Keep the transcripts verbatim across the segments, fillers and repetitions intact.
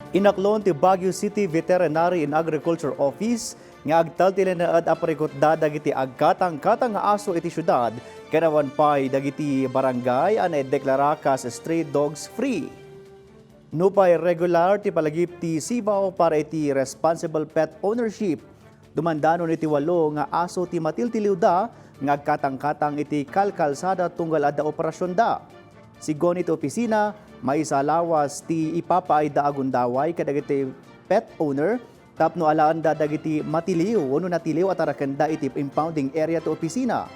Inaklon ti Baguio City Veterinary and Agriculture Office nga agtaltilinaed a parikutda dagiti agkatangkatang nga aso iti siudad ken awan pay dagiti barangay a naideklara kas stray dogs free. Nupay regular ti palagip ti sibaw para iti responsible pet ownership, dumandanon iti walo nga aso ti matiltiliwda nga agkatangkatang iti kalkalsada tunggal adda operasionda. Sigun iti opisina, maysa a lawas ti ipapaayda a gundaway kadagiti pet owner tapno alaenda dagiti matiliw wenno natiliw a tarakenda iti impounding area ti opisina.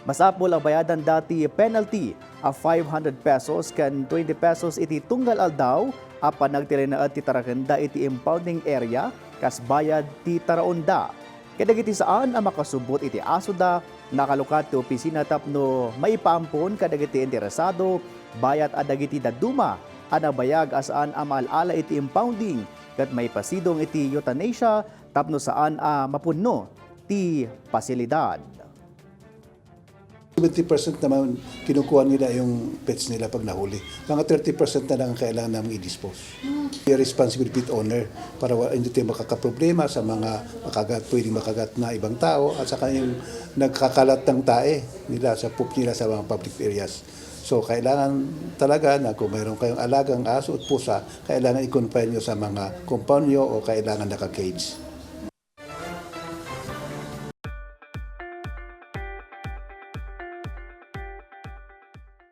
Masapul a bayadanda ti penalty a five hundred pesos ken twenty pesos iti tunggal aldaw a panagtilinaed ti tarakenda iti impounding area kas bayad ti taraonda. Kadagiti saan a makasubot iti asoda, nakalukat ti opisina tapno maipaampon kadagiti interesado, bayat a dagiti dadduma a nabayag a saan a maal-ala iti impounding ket maipasidong iti euthanasia tapno saan a mapunno ti pasilidad. Seventy percent naman kinukuha nila yung pets nila pag nahuli. Mga thirty percent na lang ang kailangan namin i-dispose. Yung responsible pet owner para wa-, hindi tayo makakaproblema sa mga makagat, pwedeng makagat na ibang tao at saka yung nagkakalat ng tae nila sa poop nila sa mga public areas. So, kailangan talaga na kung mayroon kayong alagang aso at pusa, kailangan i-confine nyo sa mga compound nyo o kailangan naka-cage.